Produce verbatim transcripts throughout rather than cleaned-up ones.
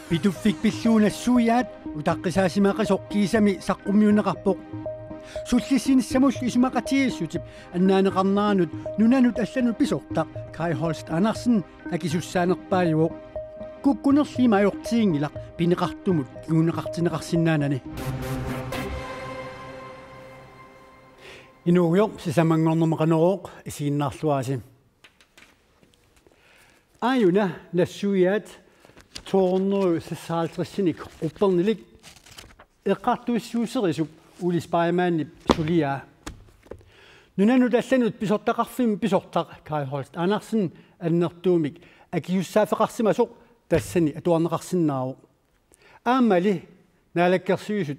Pituffik pillugu nassuiaat utaqqisaasimaqasoq kiisami saqqummiunneqarpoq. Sullissinissamullu isumaqatigiissutip annaaneqarneranut nunanut allanut pisortaq Kaj Holst Andersen akisussaanerpaajuvoq. Kukkunerli ima ajortiginngilaq pineqartumut kinguneqartinneqarsinnaanani. Inuugujoq, sisamanngornermi Qanorooq isiginnaarluarisi. Aajuna nassuiaat to hundrede seksoghalvtredsinik quppernilik eqqartuussiuuserisup Ole Speiermannip suliaa. Nunanut allanut pisortaqarfimmi pisortaq Kaj Holst Andersen annertuumik akisussaaffeqarsimasoq tassani atuarneqarsinnaavoq. Aammali Naalakkersuisut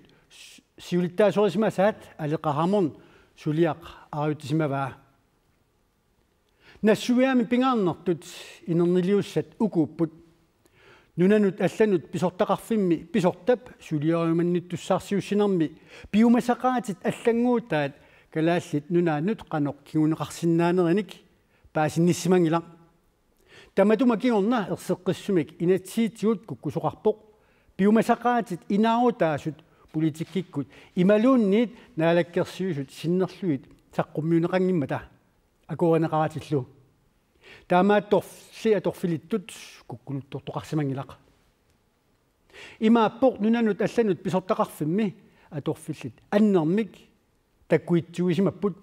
siulittaasorisimasaat Aleqa Hammond suliaq arajutsisimavaa. Nassuiaami pingaarnertut inerniliussat ukuupput. Nunanut allanut pisortaqarfimmi pisortap suliorumannittussaarsiussinermi piumasaqaatit allannguutaat Kalaallit Nunaannut qanoq kinguneqarsinnaanerinik paasinnissimanngilaq. Tamatuma kingorna erseqqissumik inatsisitigut kukkusoqarpoq piumasaqaatit inaarutaasut politikkikkut imaluunniit Naalakkersuisut sinnerlugit saqqummiunneqanngimmata akuerineqaratillu. Taamaattorli atorfilittut kukkuluttortoqarsimanngilaq. Imaappoq nunanut allanut pisortaqarfimmi atorfillit annermik takkuitsuusimapput.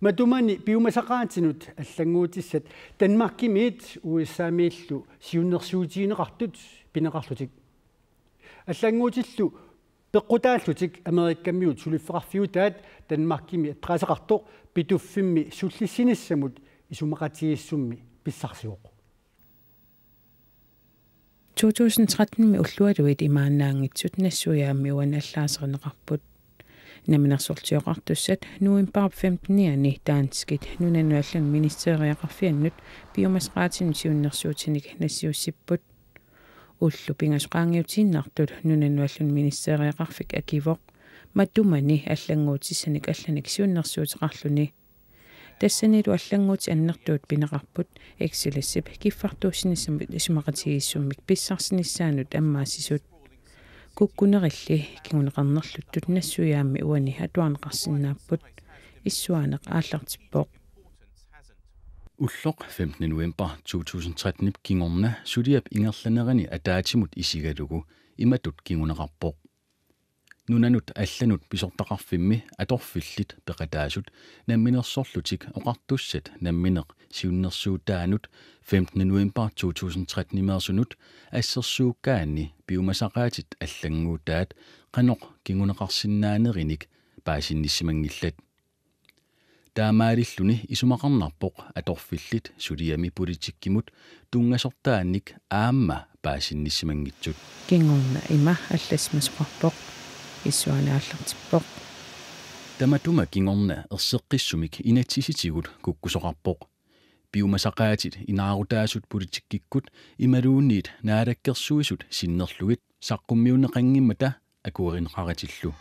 Matumani piumasaqaatinut allannguutissat Danmarkimiit U S A-miillu siunnersuutigineqartut pineqarlutik. Allannguutillu peqqutaallutik Amerikamiut suliffeqarfiutaat Danmarkimi adresseqartoq Pituffimmi sullissinissamut isumaqatigiissummi pissarsivoq. To tusind tretten-imi ullualuit imaannaanngitsut nassuiaammi uani allaaserineqarput. Namminersorlutik Oqartussat novembarip femtenianni danskit nunanut allanut ministeriaqarfiannut piumasaqaatinut siunnersuutinik nassiussipput. Ullut pingasut qaangiutiinnartut nunanut allanut ministeriaqarfik akivoq matumani allannguutissanik allanik siunnersuuteqarluni. Tassanilu allannguutit annertuut pineqarput Excelsiorip kiffartuussinissamut isumaqatigiissummik pissarsinissaanut ammaassisut. Kukkunerilli kinguneqarnerluttut nassuiaammi uani atuarneqarsinnaapput. Issuaaneq aallartippoq. Ulloq femtende november to tusind tretten-ip kingorna suliap ingerlanerani ataatsimut isigalugu imatut kinguneqarpoq. Nunanut allanut pisortaqarfimmi atorfillit peqataasut Namminersorlutik Oqartussat nammineq siunnersuutaanut femtende november to tusind tretten-imeersunut assersuukkaanni piumasaqaatit allannguutaat qanoq kinguneqarsinnaanerinik paasinnissimanngillat. Taamaalilluni isumaqarnarpoq atorfillit suliami politikkimut tunngasortaannik aamma paasinnissimanngitsut. Kingorna ima allassimasoqarpoq. Issuaaneq aallartippoq. Tamatuma kingorna erseqqissumik inatsisitigut kukkusoqarpoq. Piumasaqaatit inaarutaasut politikkikkut imaluunniit Naalakkersuisut sinnerlugit saqqummiunneqanngimmata akuerineqaratillu.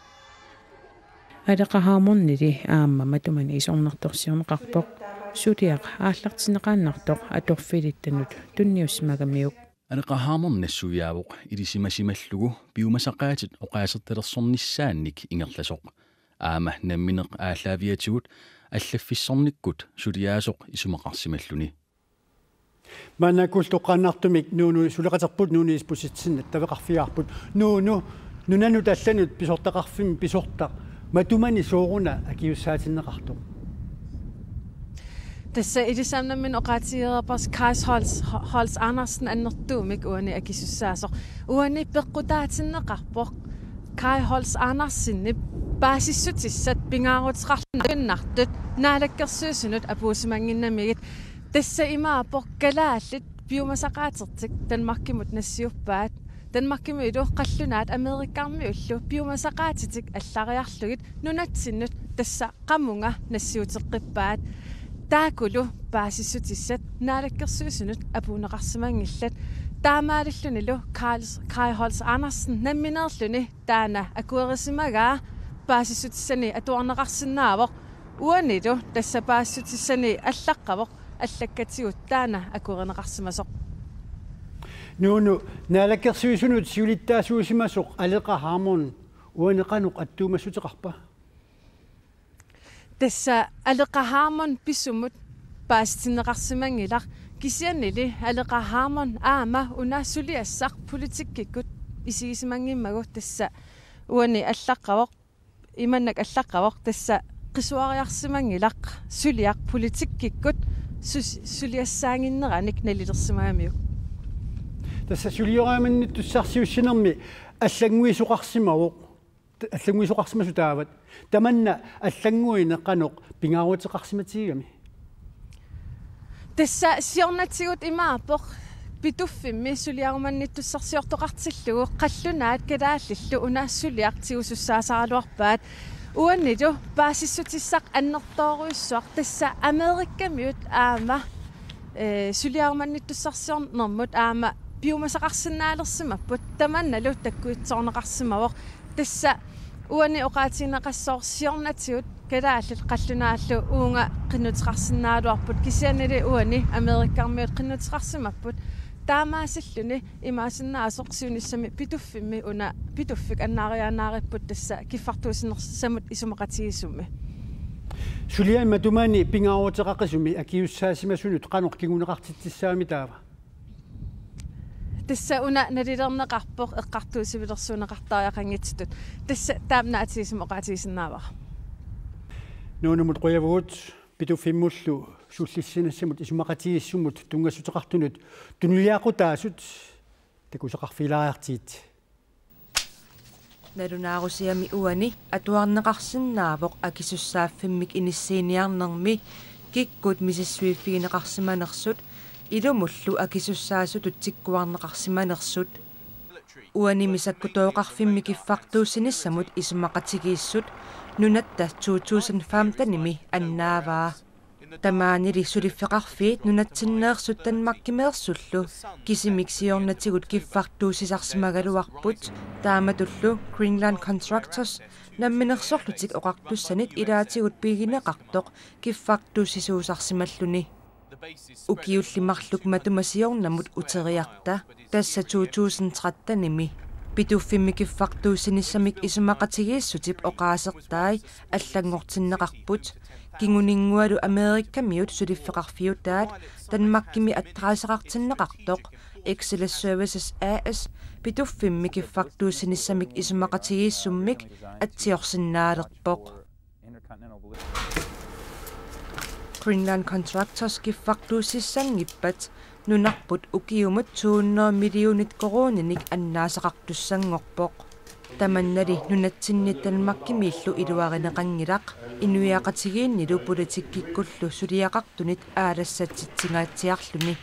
Aleqa Hammondili aamma matumani isornartorsiorneqarpoq suliaq aallartinneqaannartoq atorfilittanut tunniussimagamiuk. Aleqa Hammond nassuiaavoq ilisimasimallugu piumasaqaatit oqaasertalersornissaannik ingerlasoq. Aamma nammineq aallaaviatigut allaffissornikkut suliaasoq isumaqarsimalluni. Maannakkut toqqaannartumik Nuunu suleqaterput Nuunu Isbosethsen attaveqarfigaarput. Nuunu, nunanut allanut pisortaqarfimmi pisortaq matumani sooruna akisussaatinneqartoq? Tassa ilissamnammin oqaatigereerparsi Kaj Holst, Holst Andersen annertuumik uani akisussaasoq. Uani peqqutaatinneqarpoq Kaj Holst Andersenip paasissutissat pingaaruteqarluinnartut Naalakkersuisunut apuussimannginnamigit. Tassa imaappoq kalaallit piumasaqaatertik Danmarkimut nassiuppaat. Danmarkimilu qallunaat Amerikamiullu piumasaqaatitik allariarlugit nunatsinnut tassa qamunga nassiuteqqippaat. Taakkulu paasissutissat Naalakkersuisunut apuunneqarsimanngillat. Taamaalillunilu Kaj, Kaj Holst Andersen nammineerluni taanna akuerisimagaa paasissutissani atuarneqarsinnaavoq. Uanilu tassa paasissutissani allaqqavoq allakkatigut taanna akuerineqarsimasoq. Nuunu, naalakkersuisunut siulittaasuusimasoq Aleqa Hammond uani qanoq attuumassuteqarpa? Tassa Aleqa Hammond pisumut paasitinneqarsimanngilaq, kisiannili Aleqa Hammond aamma una suliassaq politikkikkut isigisimanngimmagu tassa uani allaqqavoq, imannak allaqqavoq tassa qisuariarsimanngilaq suliaq politikkikkut sus-, suliassaannginneranik nalilersimagamiuk. Tassa suliorsimanittussarsiussinermi allannguisoqarsimavoq. Allannguisoqarsimasut taavat. Tamanna allannguineq qanoq pingaaruteqarsimatigigami? Tassa siornatigut imaappoq Pituffimmi suliarusimanittussarsiortoqartillugu qallunaat kalaallillu una suliaq tigusussaasaraluarpaat. Uanilu paasissutissaq annertoorujussuaq tassa Amerikamiut aamma, eh, suliarusimanittussarsiornermut aamma piumasaqarsinnaalersimapput, tamannalu takkuttoorneqarsimavoq. Tassa uani oqaatigineqassaaq siornatigut kalaallit qallunaallu uunga qinnuteqarsinnaagaluarput, kisiannili uani Amerikamiut qinnuteqarsimapput. Taamaasilluni imaassinnaasoq siunissami Pituffimmi una Pituffik annaariaannaaripput tassa kiffartuussinersamut isumaqatigiissummi. Suliamut atumaani pingaaruteqaqisumi akisussaasimasunut qanoq kinguneqartitsissagami taava? Tassa una nalilerneqarpoq eqqartuussivilersuunneqartariaqanngitsutut. Tassa taama naatigisumik oqaatigisinnaavara. Nuunumut qujavugut, Pituffimmullu sullissinissamut isumaqatigiissumut tunngassuteqartunut tunuliaqutaasut takusaqarfigilaariartigit. Nalunaarusiami uani atuarneqarsinnaavoq akisussaaffimmik inissiiniarnermi kikkut misissuiffigineqarsimanersut ilumullu akisussaasutut tikkuarneqarsimanersut. Uanimi sakkutooqarfimmi kiffartuussinissamut isumaqatigiissut nunatta to tusind femtenimi annaavaa. Tamaanili suliffeqarfiit nunatsinneersut Danmarkimeersullu kisimik siornatigut kiffartuussisarsimagaluarput, taamatullu Greenland Contractors Namminersorlutik Oqartussanit ilaatigut pigineqartoq kiffartuussisuusarsimalluni. Ukiulli marluk matuma siornamut uteriarta, tassa to tusind trettenimi Pituffimmi kiffartuussinissamik isumaqatigiissutip oqaasertai allanngortinneqarput. Kinguninngualu Amerikamiut suliffeqarfiutaat Danmarkimi adresseqartinneqartoq Excellence Services A/S Pituffimmi kiffartuussinissamik isumaqatigiissummik atsiorsinnaalerpoq. Greenland Contractors kiffartuussissanngippat nunarput ukiumut to hundrede millionit koruuninik annaasaqartussanngorpoq. Tamannali nunatsinnit Danmarkimiillu iluarineqanngilaq, inuiaqatigiinnilu politikkikkullu suliaqartunit aalassatsitsingaatsiarluni.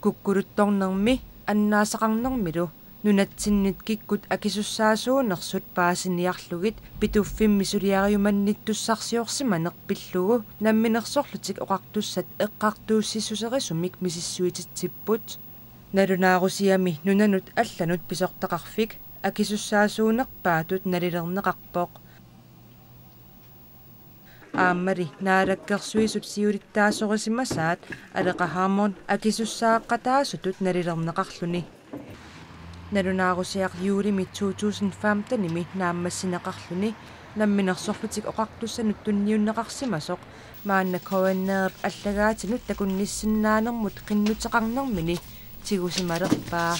Kukkuluttornermi annaasaqarnermilu nunatsinnit kikkut akisussaasuunersut paasiniarlugit Pituffimmi suliariumannittussarsiorsimaneq pillugu Namminersorlutik Oqartussat eqqartuussissuserisumik misissuititsipput. Nalunaarusiami nunanut allanut pisortaqarfik akisussaasuunerpaatut nalilerneqarpoq. Aammali Naalakkersuisut siulittaasorisimasaat Aleqa Hammond akisussaaqqataasutut nalilerneqarluni. Nalunaarusiaq juulimi to tusind femtenimi naammassineqarluni Namminersorlutik Oqartussanut tunniunneqarsimasoq maanna K N R-ip allagaatinut takunnissinnaanermut qinnuteqarnermini tigusimalerpaa.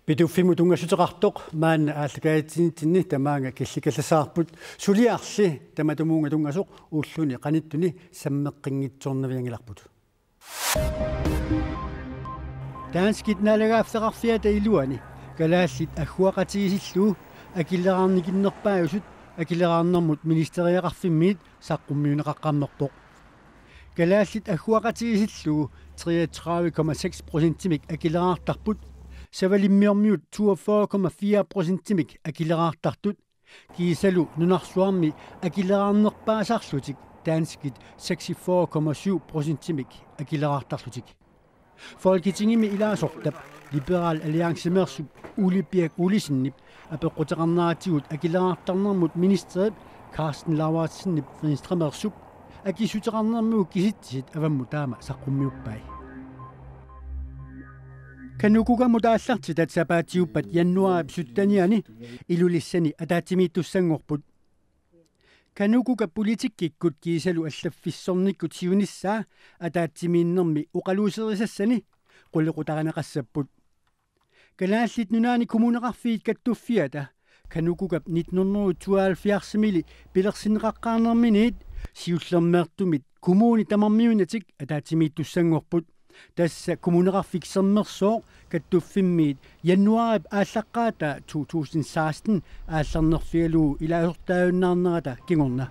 Pituffimmut tunngassuteqartoq maanna aallakaatitsinitsinni tamaanga killikkallassavarput, suliarli tamatumunnga tunngasoq ulluni qanittuni sammeqqinngitsoornavianngilarput. Danskit naalagaaffeqarfiata iluani kalaallit agguaqatigiissillugu akileraarnikinnerpaajusut akileraarnermut ministeriaqarfimmiit saqqummiunneqaqqammerpoq. Kalaallit agguaqatigiissillugu treogtredive komma seks procentimik akileraartarput, Savalimmiormiut toogfyrre komma fire procentimik akileraartartut, kiisalu nunarsuarmi akileraarnerpaasarlutik danskit seksogfyrre komma syv procentimik akileraartarlutik. Folketingimi ilaasortap Liberal Alliancemeersup Ole Birk Olesen apeqquteqarneratigut akileraartarnermut ministerip Karsten Lauritsenip Venstremeersup akissuteqarnermigut kisitsisit avammut taama saqqummiuppai. Kanukukamut aallartitat sapaatiuppat januaarip syttenianni Ilulissani ataatsimiittussanngorput. Kanukukap politikkikkut kiisalu allaffissornikkut siunissaa ataatsimiinnermi oqaluuserisassani qulequtarineqassapput. Kalaallit Nunaanni Kommuneqarfiit Kattuffiata Kanukukap nitten hundrede tooghalvfjerds-imili pilersinneqaqqaarnerminiit siullermeertumit kommunit tamarmiunnatik ataatsimiittussanngorput. Tassa Kommuneqarfik Sermersooq Kattuffimmiit januaarip aallaqqaataa to tusind seksten aallarnerfigalugu ilaasortaajunnaarnerata kingorna.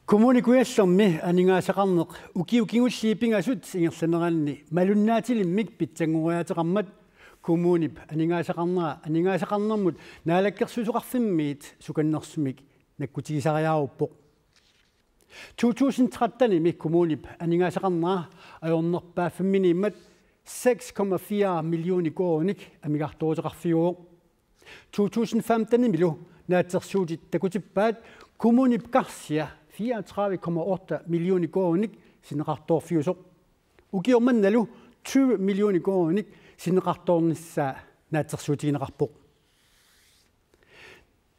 Kommune Kujallermi aningaasaqarneq ukiut kingulliit pingasut ingerlaneranni malunnaatilimmik pitsanngoriaateqarmat kommunip aningaasaqarnera aningaasaqarnermut naalakkersuisoqarfimmiit sukannersumik nakkutigisariaaruppoq. To tusind tretten-imi kommunip aningaasaqarnera ajornerpaaffimminiimmat seks komma fire millioner koruuninik amigartooruteqarfiuvoq. To tusind femten-imilu naatsorsuutit takutippaat kommunip karsia fireogtredive komma otte millioner koruuninik sinneqartoorfiusoq. Ukioq mannalu tyve millioner koruuninik sinneqartoornissaa naatsorsuutigineqarpoq.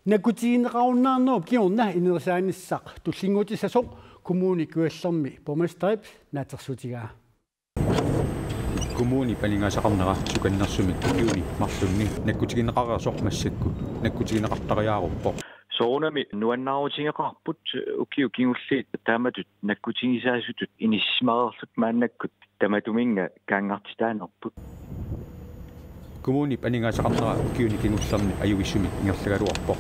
Nakkutigineqarunnaarnerup kingorna inerisaanissaq tullinnguutissasoq Kommune Kujallermi borgmesterip naatsorsuutigaa. Kommunip aningaasaqarnera sukannersumik ukiuni marlunni nakkutigineqareersoq massakkut nakkutigineqartariaaruppoq. Soorunami nuannaarutigeqaarput ukiut kingulliit taamatut nakkutigisaasutut inissisimareerluta maannakkut tamatuminnga kaanngartitaanerput. Kommunip aningaasaqarnera ukiuni kingullerni ajuvissumik ingerlagaluarpoq.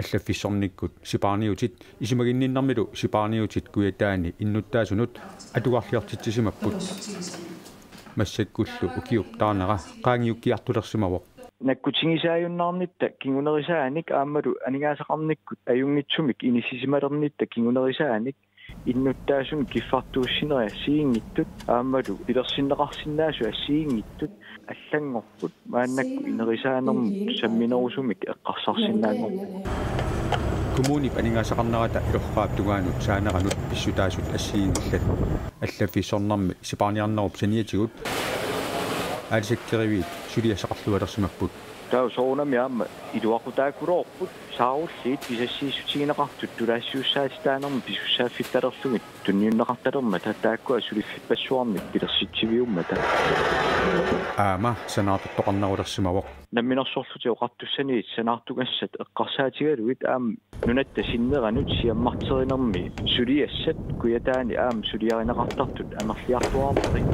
Allaffissornikkut sipaarniutit isumaginninnermilu sipaarniutit Kujataani innuttaasunut atugarliortitsisimapput. Massakkullu ukiup taarnera qaangiukkiartulersimavoq. Nakkutigisaajunnaarnitta kingunerisaanik aammalu aningaasaqarnikkut ajunngitsumik inissisimalernitta kingunerisaanik innuttaasunut kiffartuussinerit assigiinngitsut aammalu pilersinneqarsinnaasut assigiinngitsut allanngorput maannakkut inerisaanermut samminerusumik eqqarsarsinnaanngorpoq. Kommunip aningaasaqarnerata ilorraap tungaanut saaneranut pissutaasut assigiinngillat. Allaffissornermi sipaarniarnerup saniatigut aalisakkeriviit suliassaqarlualersimapput. Taava soorunami aamma iluaqutaakuluupput saarulliit pisassiissutigineqartut tulaassisussaatitaanermut pisussaaffittalerlugit tunniunneqartalermata taakkua suliffippassuarnik pilersitsiviummata. Aamma sanaartortoqarnerulersimavoq. Namminersorlutik Oqartussaniit sanaartugassat eqqarsaatigalugit aamma nunatta sinneranut siammarterinermi suliassat Kujataani aamma suliarineqartartut amerliartuaarpaat.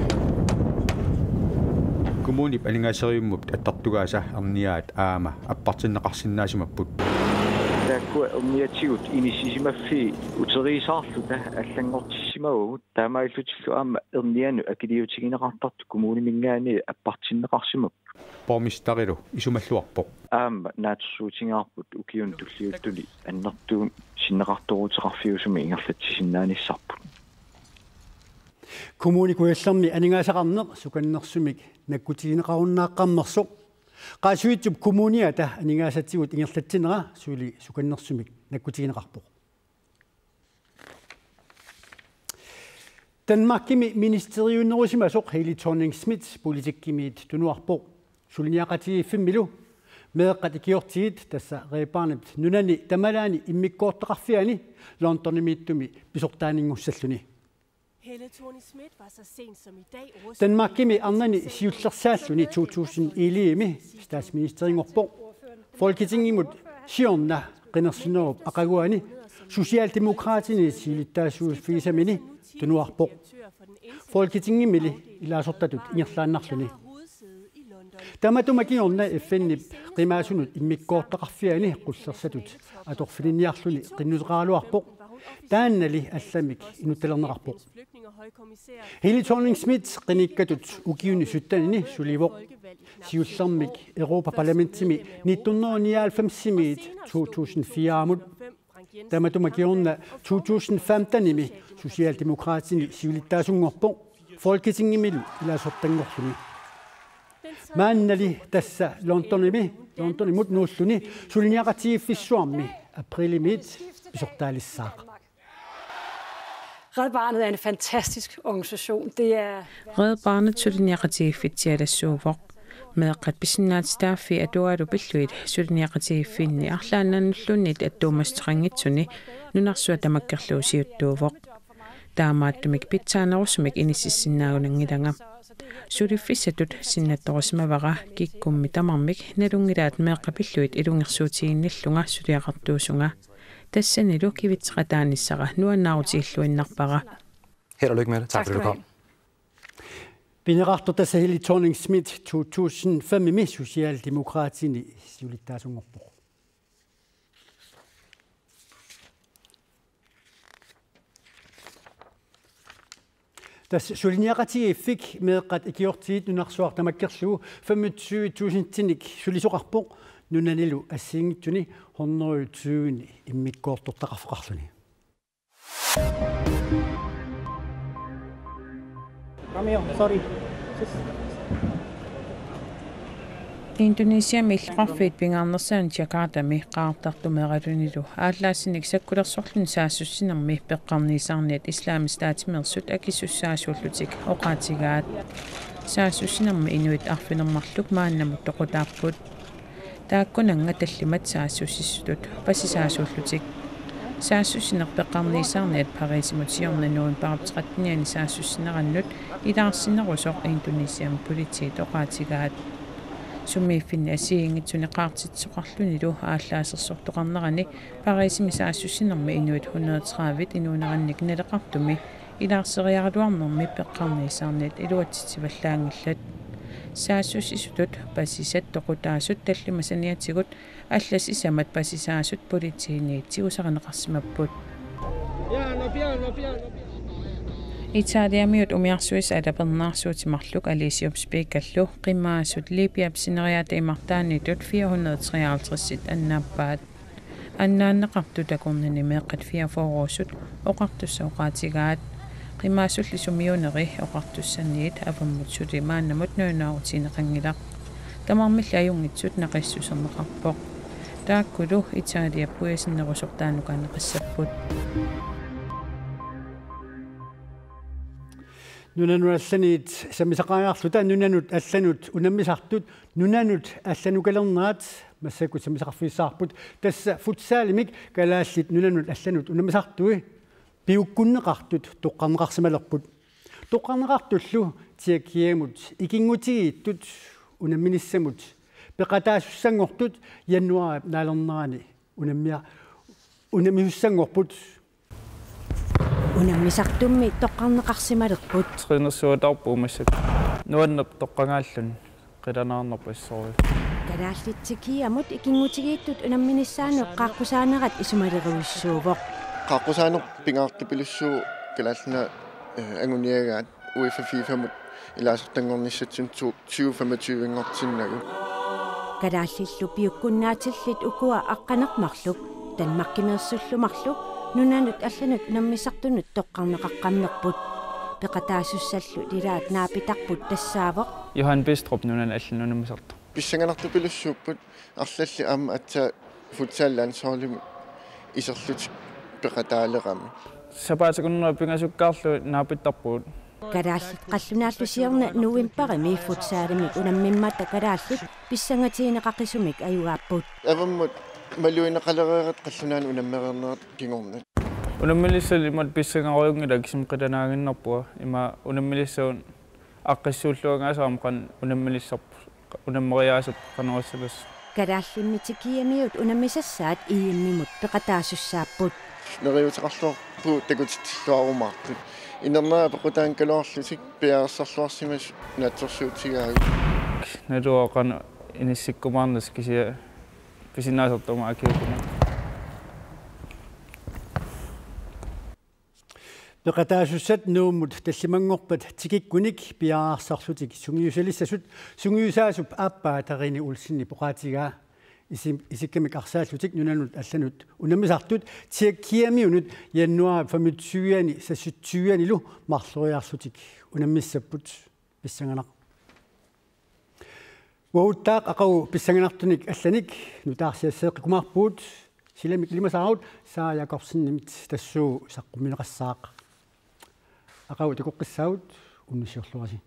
Kommunip aningaaserivimmut attartugaasa erniaat aamma appartinneqarsinnaasimapput. Taakkua erniatigut inissisimaffii uteriisaarluta allanngortissimavagut taamaallutillu aamma ernianut akiliutigineqartartut kommuniminngaanniit appartinneqarsimapput. Borgmesterilu isumalluarpoq. Aamma naatsorsuutigaarput ukiuni tulliuttuni annertuumik sinneqartooruteqarfiusumik ingerlatsisinnaanissarput. Kommune Kujallermi aningaasaqarneq sukannersumik nakkutigineqarunnaaqqammersoq. Qaasuitsup Kommuniata aningaasatigut ingerlatsinera suli sukannersumik nakkutigineqarpoq. Danmarkimi ministeriunerusimasoq Helle Thorning-Schmidt politikkimiit tunuarpoq. Suliniaqatigiiffimmilu meeqqat ikiortigit tassa Red Barnet nunani tamalaani immikkoortoqarfiani Londonimiittumi pisortaaninngussalluni. Helle Thorning-Schmidt var så sent som i dag ordstyrer. Danmarkimi arnani siullersaalluni to tusind elleve-mi statsministerinngorpoq. Folketingimut siorna qinersinerup aqaguani Socialdemokratini siulittaasuuffigisamini tunuarpoq. Folketingimili ilaasortatut ingerlaannarluni. Tamatuma kingorna F N-ip qimaasunut immikkoortoqarfiani qullersatut atorfilinniarluni qinnuteqaraluarpoq. Taannali allamik inuttalerneqarpoq. Helle Thorning-Schmidt qinikkatut ukiuni syttenini sulivoq. Siullermik Europa-Parlamentimi nitten hundrede nioghalvfems-imiit to tusind fire-mut. Tamatuma kingorna to tusind femten-imi Socialdemokratini siulittaasunngorpoq. Folketingimilu ilaasortanngorluni. Maannali tassa Londonimi Londonimut nuulluni suliniaqatigiiffissuarmi aprilimiit pisortaalissaaq. Red Barnet er en fantastisk organisation. Det er Red Barnet suliniaqatigiiffitsialassuuvoq. Meeqqat pisinnaatitaaffii atugalu pillugit suliniaqatigiiffinni arlaannanulluunniit attuumassuteqanngitsuni nunarsuaq tamakkerlugu siuttuuvoq. Taamaattumik pitsaanerusumik inississinnaagunanngilanga. Suliffissatut sinnattorusimavara kikkummi tamarmik nalunngilaat meeqqat pillugit ilungersuutiginnillunga suliaqartuusunga. Tassanilu kivitseqataanissara nuannaarutigilluinnarpara. Held og lykke med det. Tak fordi du kom. Pineqartoq tassa Helle Thorning-Schmidt to tusind fem-imi Socialdemokratini siulittaasunngorpoq. Tassa suliniaqatigiiffik meeqqat ikiortigit nunarsuaq tamakkerlugu femogtyve tusindinik sulisoqarpoq, nunanilu assigiinngitsuni hundrede tyve immikkoortortaqarfeqarluni. Romeo, sorry. Indonesiami illoqarfiit pingaarnersaanni Jakartami qaartartumeeralunilu aallaassinik sakkulersorluni saassussinermi peqqarniisaarniat Islamisk Stat-imeersut akisussaasuullutik oqaatigaat. Saassussinermi inuit arfineq-marluk maannamut toqutaapput. Taakkunannga tallimat saassussisutut pasisaasuullutik. Saassussineq peqqarniisaarniat Parisimut siorna novembarip trettenianni saassussinerannut ilaarsinerusoq Indonesiami politiit oqaatigaat. Sumiiffinni assigiinngitsuni qaartitsisoqarlunilu aallaasersortoqarnerani Parisimi saassussinermi inuit hundrede tredive inuunerannik naleqartumi ilaarseriaraluarnermi peqqarniisaarniat iluatsitsivallaanngillat. Saassussisutut pasisat toqutaasut tallimat saniatigut allat sisamat pasisaasut politiini tigusarineqarsimapput. Italiamiut umiarsuisa alapernaarsuutit marluk Alisiup Speakerlu qimaasut Libyap sineriaata imartaanniittut fire hundrede treoghalvtreds annaappaat. Annaanneqartut akornanni meeqqat fireogfyrreusut oqartussat oqaatigaat. Qimaasulli sumiuuneri oqartussaniit avammut suli maannamut nalunaarutigineqanngilaq. Tamarmilli ajunngitsut naqissuserneqarpoq. Taakkulu Italiap pujasinnerusoq taannukaanneqassapput. Nunanut allaniit sammisaqaannarluta nunanut allanut unammisartut nunanut allanukalernerat massakkut sammisaqarfigissavarput, tassa futsalimik kalaallit nunanut allanut unammisartui piukkunneqartut toqqarneqarsimalerput. Toqqarneqartullu Tjekkiamut ikinngutigiittut unamminissamut peqataasussanngortut januaarip naalernerani unammia-, unammisussanngorput. Unammisartummi toqqarneqarsimalerput. Trænersuataarput massakkut. Nuanneq toqqagaalluni, qilanaarnerput assorujussuaq. Kalaallit Tjekkiamut ikinngutigiittut unamminissaannut qaaqqusaanerat isumalerujussuuvoq. Qaaqqusaaneq pingaartupilussuuvoq Kalaallit Nunaat, eh, anguniagaat UEFA FIFA-mut ilaasortanngornissatsinnut tyve femogtyve-nngortinnagu. Kalaallillu piukkunnaatillit ukua aqqaneq-marluk, Danmarkimeersullu-marluk, nunanut allanut unammisartunut toqqarneqaqqammerput. Peqataasussallu ilaat naapitarput tassaavoq Johan Bistrup, nunanut allanut unammisartoq. Pissanganartupilussuupput, arlallit aamma aatsaat futsal-landsholdimut iserlutik peqataalerami. Sapaatip akunnera pingasukkaarlugu naapitarpugut. Kalaallit Qallunaallu siorna novembarimi futsalimik unammimmata kalaallit pissangatigineqaqisumik ajugaapput. Avammut malugineqalereerat qallunaanut unammereernerat kingornat. Unammilissat imatut pissangarujunngillat, kisimik qilanaaginnarpunga, ima unammilissat aaqqissuulluangaasarami qanoq unammilissarput, unammeriaaserput qanoq issalassaaq. Kalaallimmi Tjekkiamiut unammisassaat E M-imut peqataasussaapput. Neriuuteqarluarpugut takutitsilluarumaartut. Inernera pequtaanngikkaluarlutik piareersarluarsimasut naatsorsuutigaagut. Naluara qanoq inissikkumaarnersoq kisianni pisinnaasartut aamma akiuupput. Peqataasussat Nuummut tallimanngorpat tikikkunik piareersarlutik sungiusalissasut sungiusaasup aappaa Tarini Olsenip oqaatigaa. Isim-, isikkamik arsaallutik nunanut allanut unammisartut Tjekkiamiunut januaarip femogtyve-ani seksogtyve-anilu marloriarlutik unammissapput. Pissanganaq. Uaguttaaq aqagu pissanganartunik allanik nutaarsiasseeqqikkumaarpugut, silamik ilimasaarut Sara Jakobsenimit tassuuna saqqummiunneqassaaq. Aqagu takoqqissaagut, unnussiorluarisi.